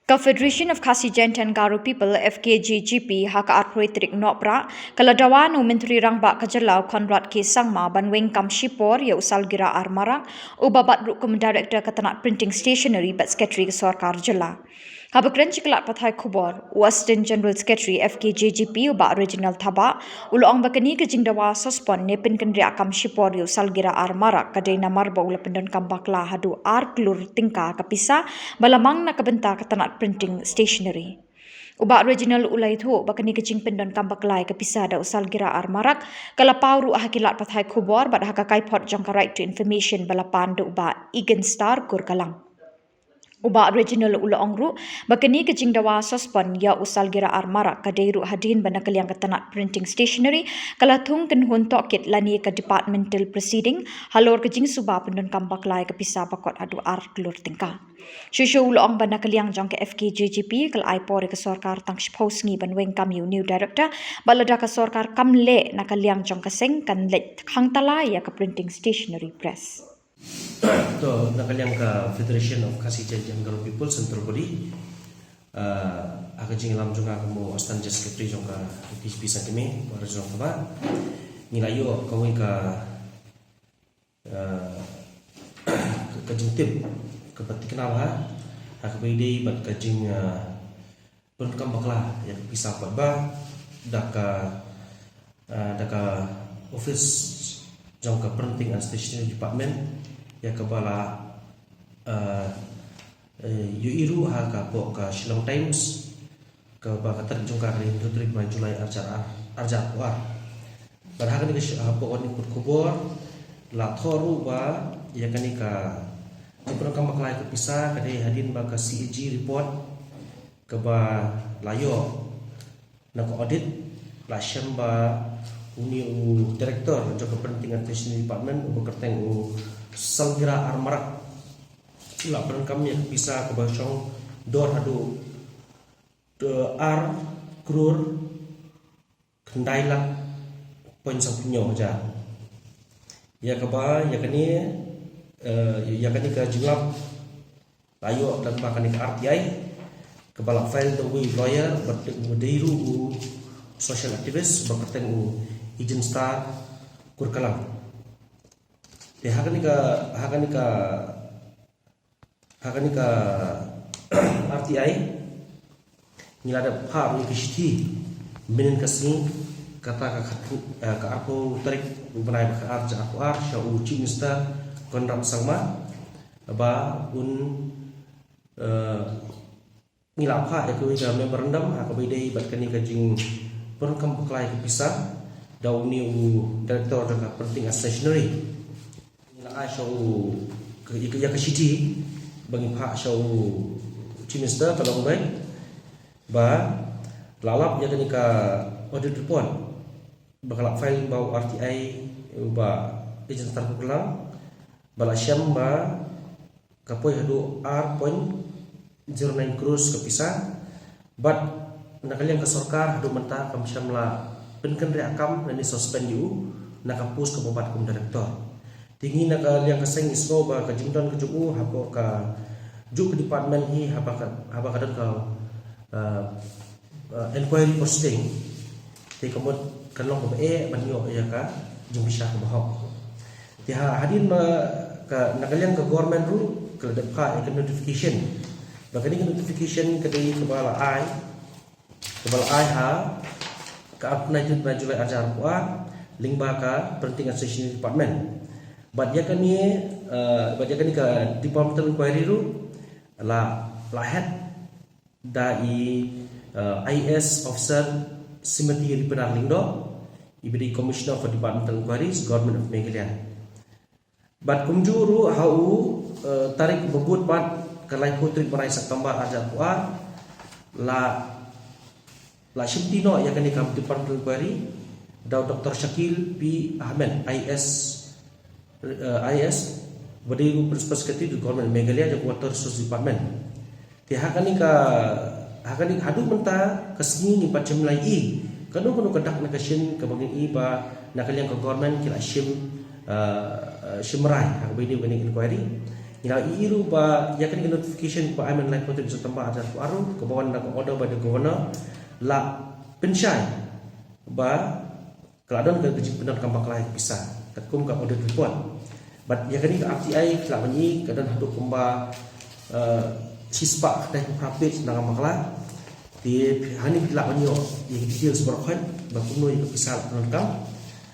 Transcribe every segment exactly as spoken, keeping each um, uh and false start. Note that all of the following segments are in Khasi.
Ka Federation of Khasi Jaintia and Garo People, F K J G P, ha ka arphew tarik Nohprah, ka la dawa na u Myntri Rangbah ka jylla u Conrad K Sangma ban weng kam shipor ïa u Salgira R Marak, uba bat ruh kum Director ka tnat Printing Stationery bad Secretary ka sorkar jylla. Haba kren sha ki lad pathai khubor, u Assistant General Secretary F K J G P u Bah Reginald Thabah, u la ong ba kane ka jingdawa suspend ne pynkynriah kam shipor ïa u Salgira R Marak ka dei namar ba u la pyndonkam bakla haduh ar klur tyngka ka pisa ba la mang na ka bynta ka tnat Printing Stationery. U Bah Reginald u la ïathuh ba kane ka jingpyndonkam bakla ïa ka pisa da u Salgira R Marak ka la paw ruh ha ki lad pathai khubor bad ha ka kaiphod jong ka Right to Information ba la pan da u Bah Egenstar Kurkalang. U Bah Reginald u la ong ruh ba kane ka jingdawa suspend ïa u Salgira R Marak ka dei ruh hadien ba na ka liang ka tnat Printing Stationery ka la thung kynhun tohkit lane ka departmental proceeding halor ka jingsuba pyndonkam bakla ïa ka pisa ba kot haduh ar klur tyngka. Shuh shuh u la ong ba na ka liang jong ka F K J G P ka la ai por ïa ka sorkar tang shiphew sngi ban weng kam ïa u new director, bad lada ka sorkar kam leh, na ka liang jong ka seng kan leit khang tala ïa ka Printing Stationery Press. To, na ka liang ka Federation of Khasi Jaintia and Garo People Central Body, ah, ha ka jingïalam jong nga kum u Assistant General Secretary jong ka F K J P Sangkmie, Bah Reginald Thabah, ngi la ïoh kawei ka, ah, ka, ka jingtip kaba thikna bha ha kaba ïadei bad ka jing, ah, pyndonkam bakla ïa ka pisa paidbah da ka, ah, da ka office jong ka Printing and Stationery Department, ïa kaba la, ah, eh, ïohi ruh ha ka, hapoh ka Shillong Times, kaba ka tarik jong ka ka dei hynriew tarik bnai July arhajar, arhajar arphew ar. Bad ha kane ka shi-, hapoh kane ka kot khubor la thoh ruh ba ïa kane ka jingpyndonkam bakla ïa ka pisa ka dei hadien ba ka C A G report kaba la ïoh na ka audit la shem ba une u director jong ka Printing and Stationery Department uba kyrteng u Salgira R Marak u la pyndonkam ïa ka pisa kaba shong dor haduh, eh, ar klur khyndai lak point sanphew hynñiew hajar. Ïa kaba, ïa kane, eh, ïa kane ka jinglap la ïoh da kaba kane ka R T I kaba la file da uwei u lawyer bad uba dei ruh u social activist uba kyrteng u Egenstar Kurkalang. Te ha kane ka, ha kane ka ha kane ka R T I ngi la dep phah ïa ka shithi mynhynnin ka sngi, kata ka khat, eh, ka arphew tarik u bnai ba khatar arhajar arphew ar sha u Chief Minister Conrad Sangma ba un, eh, ngi la phah ïa kawei ka memorandum ha kaba ïadei bad kane ka jingpyndonkam bakla ïa ka pisa da une u director jong ka Printing and Stationery. Ngi la ai sha u, ka, ïa ka, ïa ka shithi ba ngi phah sha u Chief Minister ka long ba, ba la lap ïa kane ka audit report ba ka la file ba u R T I, ba Egenstar Kurkalang, ba la shem ba ka poi haduh ar point zero nine crores ka pisa. Bad na ka liang ka sorkar haduh mynta kam shym la pynkynriah kam lane suspend ïa u na ka post kaba bat kum director. Te ngi na ka liang ka seng ngi sngew ba ka jingdon ka jong u hapoh kajuh ka department hi haba ka, haba ka don ka, eh, eh, inquiry proceeding, te ka mut kan long kaba eh ban ïoh ïa ka jingbishar kaba hok. Te ha, hadien ba ka, na ka liang ka government ruh ka la dep phah ïa ka notification. Ba kane ka notification ka dei kaba la ai, kaba la ai ha ka arphew khyndai tarik bnai July arhajar arphew ar lyngba ka Printing and Stationery Department. Bad ïa kane, eh, bad ïa kane ka departmental inquiry ruh la, la head da i, eh, I A S officer Srimati Ripena Lyngdoh, iba dei Commissioner for Departmental Inquiries, Government of Meghalaya. Bad kumjuh ruh ha u, eh, tarik ba bud pat, ka laiphew tarik bnai September arhajar arphew ar, la, la shimti noh ïa kane ka departmental inquiry da u Doctor Shakil P Ahmed, I A S, eh, I A S, ba dei ruh Principal Secretary to Government Meghalaya jong ka Water Resource Department. Te ha kane ka, ha kane haduh mynta ka sngi ngim pat shym la ïohi kano kano ka dak ne ka shin kaba ngi ïohi ba na ka liang ka government ki la shim, eh, eh, shim rai ha kaba ïadei bad kane ka inquiry. Ngi la ïohi ruh ba ïa kane ka notification kaba ai mynta lai, kaba arphew ar, kaba wan da ka order by the governor, la pynshai ba ka la don ka jingpyndonkam bakla ïa ka pisa katkum ka audit report. Bad ïa kane ka R T I, phi lah ban i, ka don haduh kumba, eh, shispah khyndai phew phra page na ka bakla. Te hangne phi lah ban ïoh ïa ki details baroh khoit ba kumno ïa ka pisa la pyndonkam.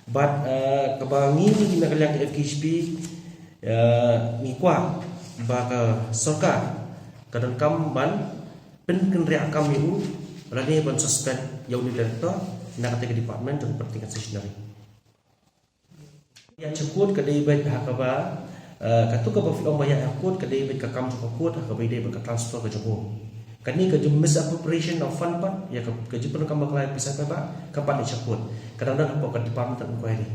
Bad, eh, kaba ngi, ngi na ka liang ka F K J P, eh, ngi kwah ba ka sorkar ka donkam ban pynkynriah kam ïa u, lane ban suspend ïa une u director na kata ka department jong ka printing and stationery. Ïa sha court ka dei beit ha kaba, eh, kato kaba phi ong ba ïa sha court ka dei beit ka kam jong ka court ha kaba ïadei bad ka transfer ka jong u. Kane ka jing misappropriation of fund pat, ïa ka, ka jingpyndonkam bakla ïa ka pisa paidbah, kam pat leit sha court. Ka dang don hapoh ka department of inquiry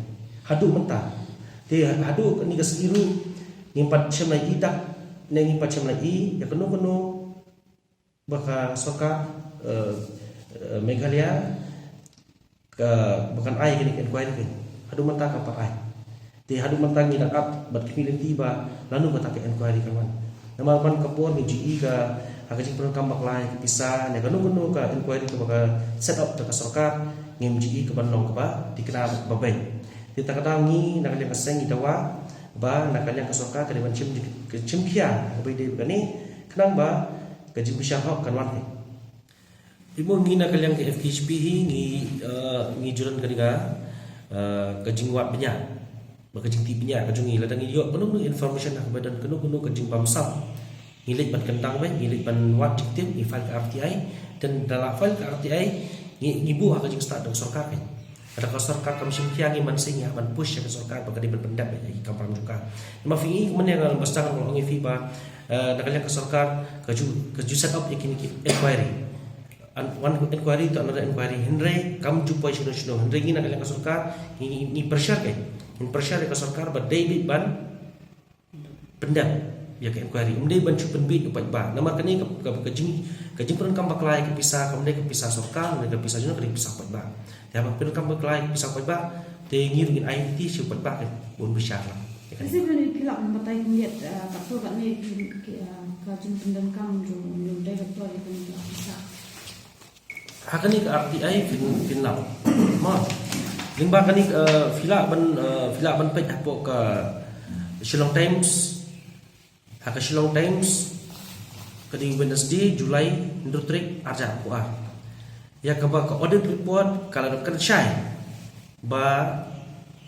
haduh mynta. Te haduh kane ka sngi ruh ngim pat shym la i dak, ne ngim pat shym la i ïa kano kano ba ka sorkar, eh, eh, Meghalaya ka, ba kan ai kane ka inquiry kan. Haduh mynta kam pat ai. Te haduh mynta ngi dang ap bad khmih lynti ba lano kata ka inquiry kan wan. Namar man ka por ngi ju i ka, ha ka jingpyndonkam bakla ïa ka pisa ne kano kano ka inquiry kaba ka set up da ka sorkar, ngim ju i ka ban long kaba thikna bad kaba beit. Te kata ka daw ngi na ka liang ka seng ngi dawa ba na ka liang ka sorkar ka dei ban shim, ka shim khia kaba ïadei bad kane, khnang ba ka jingbishar hok kan wan hi. Te mo ngi na ka liang ka F K J P hi ngi, eh, ngi ju don kane ka, eh, ka jingwad bniah, ba ka jingtip bniah ka jong ngi, lada ngi ïoh kano kano information ha kaba don kano kano ka jingbamsap, ngi leit ban kyntang beit, ngi leit ban wad jingtip, ngi file ka R T I. Te da la file ka R T I, ngi, ngi buh ha ka jingstad da ka sorkar kan. Lada ka sorkar kam shim khia, ngi man sing ïa ban push ïa ka sorkar ba ka dei ban pyndep ïa ki kam pam jong ka. Namar phi i mynne nga ba sdang nga ong ïa phi ba, eh, na ka liang ka sorkar ka ju, ka ju set up ïa kine ki inquiry. An, one inquiry to another inquiry, hynrei kam ju poi shano shano, hynrei ngi na ka liang ka sorkar ngi, ngi, ngi pressure ka, ngi pressure ïa ka sorkar ba dei beit ban pyndep ïa ka inquiry, ym dei ban shu pynbeit ïa u paidbah. Namar kane ka, ka, ka jing, ka jingpyndonkam bakla ïa ka pisa kam dei ka pisa sorkar, ne ka pisa jong, ka dei pisa paidbah. Te haba pyndonkam bakla ïa ka pisa paidbah, te ngi ruh ngin ai ti sha u paidbah kan, un bishar lang. Ïa kane. Kasi bani phi lah ban batai khyndiat, eh, katto katne ki, ki, eh, ka jingpyndonkam jong, jong director ïa kane ka pisa. Ha kane ka R T I phin, phin lap. Ma. Lyngba kane, eh, phi lah ban, eh, phi lah ban peit hapoh ka Shillong Times. Ha ka Shillong Times, ka dei Wednesday, July, hynriew tarik, arhajar arphew ar. Ïa kaba ka audit report ka la kren shai ba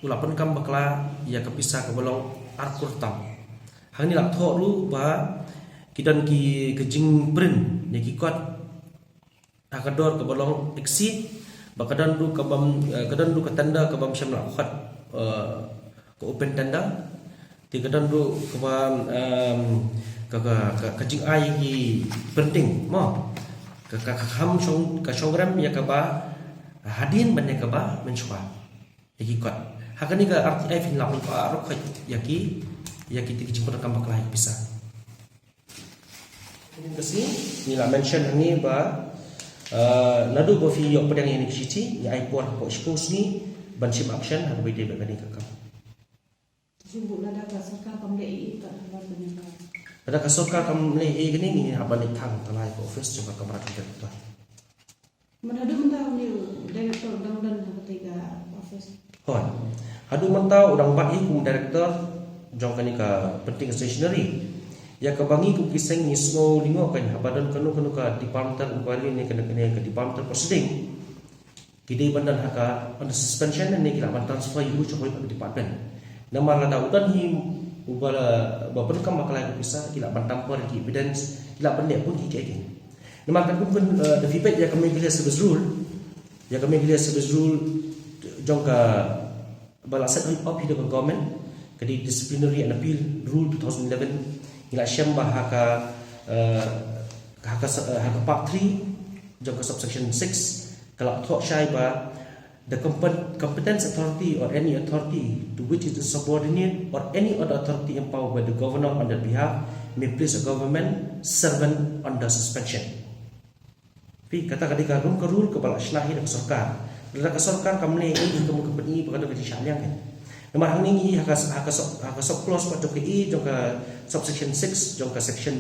u la pyndonkam bakla ïa ka pisa kaba long ar klur tam. Hangne la thoh ruh ba ki don ki, ka jingprint ne ki kot ha ka dor kaba long exceed, ba ka don ruh ka bym, eh, ka don ruh ka tender ka bym shym la khot, eh, ka open tender. Te ka don ruh kaba, em, ka, ka, ka, ka jingai ki printing mo. Ka, ka, ka kham shong, ka shong rem ïa kaba hadien ban ïa kaba mynshuwa. Ïa ki kot. Ha kane ka R T I phin lap ban pah ruh ïa ki, ïa ki, ki jingpyndonkam bakla ïa ki pisa. Ka sngi ngi la mention hangne ba, eh, naduh ba phi ïoh pdiang ïa kine ki shithi, ngi ai por hapoh shiphew sngi ban shim action ha kaba ïadei bad kane ka kam. Jingbuh lada ka sorkar kam leh ei ei pat ha kane ka. Lada ka sorkar kam leh ei ei kane, ngi hap ban leit thang ha ka office jong ka Kamra Director. Mynta haduh mynta une u director u dang don ha katei ka office? Hooid. Haduh mynta u dang bat hi kum director jong kane ka printing stationery. Ïa kaba ngi kum ki seng ngi sngew lyngngoh kan, haba don kano kano ka departmental inquiry ne kano kano ka departmental proceeding, ki dei ban don ha ka under suspension ne ki lah ban transfer ïa u sha kawei pat ka department. Namar lada u don hi uba la, ba pyndonkam bakla ïa ka pisa, ki lah ban tamper ïa ki evidence, ki lah ban leh bun kiei kiei. Namar katkum, eh, da phi peit ïa ka Meghalaya Service Rule, ïa ka Meghalaya Service Rule jong ka ba la set up hi da ka government, ka dei Disciplinary and Appeal Rule two thousand eleven, ngi la shem ba ha ka, eh, ha ka, eh, ha ka part three jong ka subsection six, ka la thoh shai ba the compe-, competent authority or any authority to which it is subordinate or any other authority empowered by the governor on their behalf may place a government servant under suspension. Phi, kata ka dei ka rule, ka rule kaba la shna hi da ka sorkar. Lada ka sorkar kam leh ei ei, ka mut ka pyni ba ka don ka jingshah liang kan. Namar hangne ngi ha ka, ha ka sub, ha ka sub clause pat jong ka A jong ka subsection six jong ka section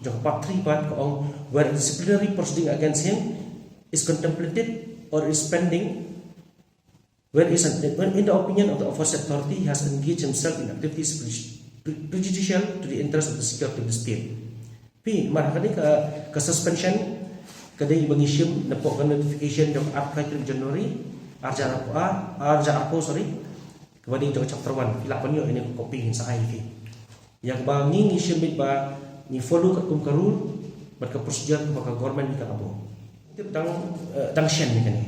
jong ka part three pat ka ong, where disciplinary proceeding against him is contemplated or is pending, when is an, when in the opinion of the aforesaid authority he has engaged himself in activities prejudicial to the interest of the security of the state. Phi, namar kane ka, ka suspension ka dei ba ngi shim napoh ka notification jong arphew January, arhajar arphew, arhajar arphew, sorry, kaba dei jong chapter one, phi lah ban ïoh ïa kane ka copy, ngin sa ai phi. Ïa kaba ngi, ngi shim beit ba ngi follow katkum ka rule bad ka procedure kaba ka government ka la buh. Tip tang, eh, tang shen ïa kane.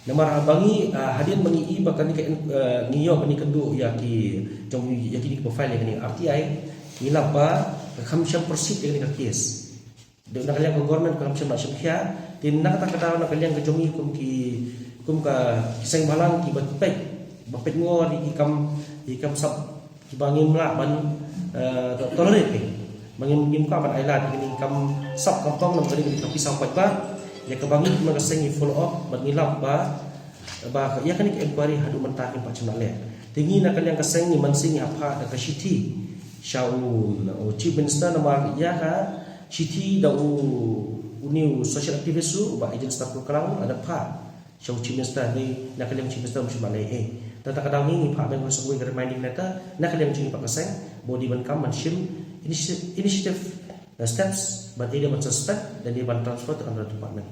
Namar ba ngi, ah, hadien ba ngi i ba kane ka, eh, ngi ïoh ba ngi kynduh ïa ki, jong, ïa kine kiba file ïa kane R T I, ngi lap ba ka kham shym proceed ïa kane ka case. Dei na ka liang ka government ka kham shym la shim khia. Te na kata ka daw na ka liang ka jong ngi kum ki, kum ka ki seng bhalang kiba peit, ba peit ngor ïa ki kam, ïa ki kam sap kiba ngim lah ban, eh, to-, tolerate, eh. Ba ngim, ngim kwah ban ailad ïa kine ki kam sap kam pong, namar kane ka dei ka pisa paidbah. Ïa kaba ngi kum ka seng ngi follow up bad ngi lap ba, ba ïa kane ka inquiry haduh mynta kim pat shym la leh. Te ngi na ka liang ka seng ngi mynsiem ngi hap phah da ka shithi sha u, u Chief Minister, namar ïa ka shithi da u, une u social activist u Bah Ejin Starfruit Klawut u la dep phah sha u Chief Minister, hynrei na ka liang Chief Minister um shym la leh ei ei. Te na kata ka daw ngi, ngi phah biang sa kawei ka reminding letter na ka liang jong ngi pat ka seng, ba u dei ban kam ban shim initi-, initiative, eh, steps, ban, either ban suspend lane ban transfer to another department.